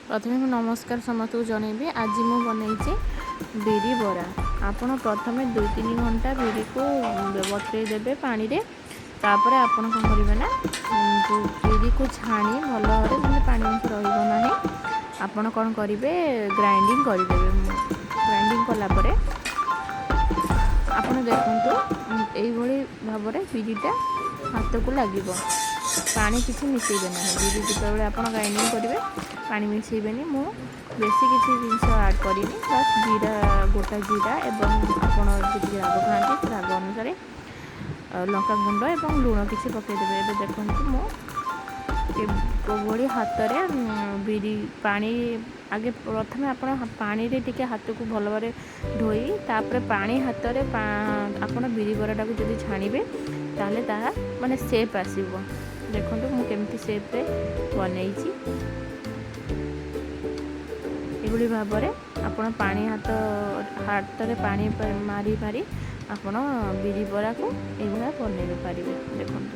ପ୍ରଥମେ ମୁଁ ନମସ୍କାର ସମସ୍ତଙ୍କୁ ଜଣାଇବି। ଆଜି ମୁଁ ବନେଇଛି ବିରି ବରା। ଆପଣ ପ୍ରଥମେ 2-3 ଘଣ୍ଟା ବିରିକୁ ବତୁରେଇ ଦେବେ ପାଣିରେ। ତାପରେ ଆପଣ କ'ଣ କରିବେ ନା, ଯେଉଁ ବିରିକୁ ଛାଣି ଭଲ ଭାବରେ, ଯେମିତି ପାଣି ଅଂଶ ରହିବ ନାହିଁ, ଆପଣ କ'ଣ କରିବେ, ଗ୍ରାଇଣ୍ଡିଙ୍ଗ କରିଦେବେ। ଗ୍ରାଇଣ୍ଡିଙ୍ଗ କଲା ପରେ ଆପଣ ଦେଖନ୍ତୁ, ଏଇଭଳି ଭାବରେ ବିରିଟା ହାତକୁ ଲାଗିବ। ପାଣି କିଛି ମିଶାଇବେ ନାହିଁ। ବିରି ଯେତେବେଳେ ଆପଣ ଗ୍ରାଇଣ୍ଡିଙ୍ଗ କରିବେ, ପାଣି ମିଶାଇବେନି। ମୁଁ ବେଶୀ କିଛି ଜିନିଷ ଆଡ଼୍ କରିନି, ବାସ୍ ଜିରା, ଗୋଟା ଜିରା ଏବଂ ଆପଣ ଯେତିକି ରାଗ ଖାଆନ୍ତି ସେ ରାଗ ଅନୁସାରେ ଲଙ୍କା ଗୁଣ୍ଡ ଏବଂ ଲୁଣ କିଛି ପକାଇଦେବେ। ଏବେ ଦେଖନ୍ତୁ, ମୁଁ କେଉଁଭଳି ହାତରେ ବିରି ପାଣି, ଆଗେ ପ୍ରଥମେ ଆପଣ ପାଣିରେ ଟିକେ ହାତକୁ ଭଲ ଭାବରେ ଧୋଇ, ତାପରେ ପାଣି ହାତରେ ଆପଣ ବିରି ବରାଟାକୁ ଯଦି ଛାଣିବେ, ତାହେଲେ ତାହା ମାନେ ସେପ୍ ଆସିବ। ଦେଖନ୍ତୁ, ମୁଁ କେମିତି ସେପ୍ରେ ବନେଇଛି। ଏଭଳି ଭାବରେ ଆପଣ ପାଣି ହାତରେ ପାଣି ମାରି ମାରି ଆପଣ ବିରି ବରାକୁ ଏଇଭଳିଆ ବନେଇ ପାରିବେ। ଦେଖନ୍ତୁ,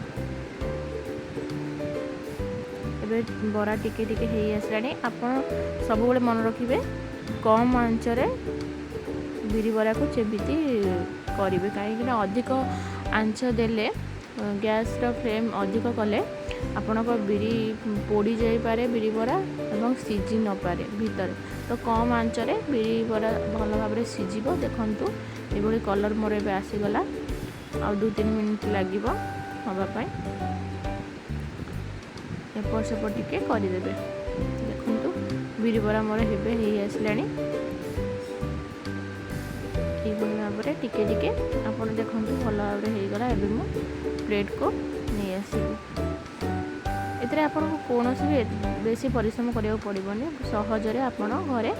ଏବେ ବରା ଟିକେ ଟିକେ ହେଇ ଆସିଲାଣି। ଆପଣ ସବୁବେଳେ ମନେ ରଖିବେ, କମ୍ ଆଞ୍ଚରେ ବିରି ବରାକୁ ଯେମିତି କରିବେ, କାହିଁକିନା ଅଧିକ ଆଞ୍ଚ ଦେଲେ, ଗ୍ୟାସ୍ର ଫ୍ଲେମ୍ ଅଧିକ କଲେ ଆପଣଙ୍କ ବିରି ପୋଡ଼ି ଯାଇପାରେ ବିରି ବରା ଏବଂ ସିଝି ନପାରେ ଭିତରେ। ତ କମ୍ ଆଞ୍ଚରେ ବିରି ବରା ଭଲ ଭାବରେ ସିଝିବ। ଦେଖନ୍ତୁ, ଏଭଳି କଲର୍ ମୋର ଏବେ ଆସିଗଲା। ଆଉ 2-3 ମିନିଟ୍ ଲାଗିବ ହେବା ପାଇଁ। ଏପଟ ସେପଟ ଟିକେ କରିଦେବେ। ଦେଖନ୍ତୁ, ବିରି ବରା ମୋର ଏବେ ହେଇ ଆସିଲାଣି। ଏଇଭଳି ଭାବରେ ଟିକେ ଟିକେ ଆପଣ ଦେଖନ୍ତୁ, ଭଲ ଭାବରେ ହେଇଗଲା। ଏବେ ମୁଁ ପ୍ଲେଟ୍କୁ ନେଇ ଆସିବି। ଏଥିରେ ଆପଣଙ୍କୁ କୌଣସି ବି ବେଶୀ ପରିଶ୍ରମ କରିବାକୁ ପଡ଼ିବନି। ସହଜରେ ଆପଣ ଘରେ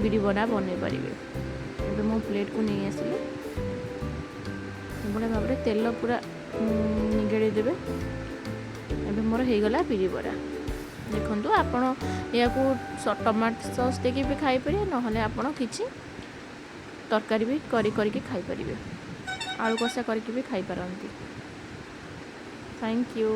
ବିରି ବରା ବନେଇ ପାରିବେ। ଏବେ ମୁଁ ପ୍ଲେଟ୍କୁ ନେଇ ଆସିଲି। ଏଭଳି ଭାବରେ ତେଲ ପୁରା ନିଗେଡ଼ି ଦେବେ। ଏବେ ମୋର ହେଇଗଲା ବିରି ବରା। ଦେଖନ୍ତୁ, ଆପଣ ଏହାକୁ ଟମାଟୋ ସସ୍ ଦେଇକି ବି ଖାଇପାରିବେ, ନହେଲେ ଆପଣ କିଛି ତରକାରୀ ବି କରିକି ଖାଇପାରିବେ। ଆଳୁ କଷା କରିକି ବି ଖାଇପାରନ୍ତି। Thank you.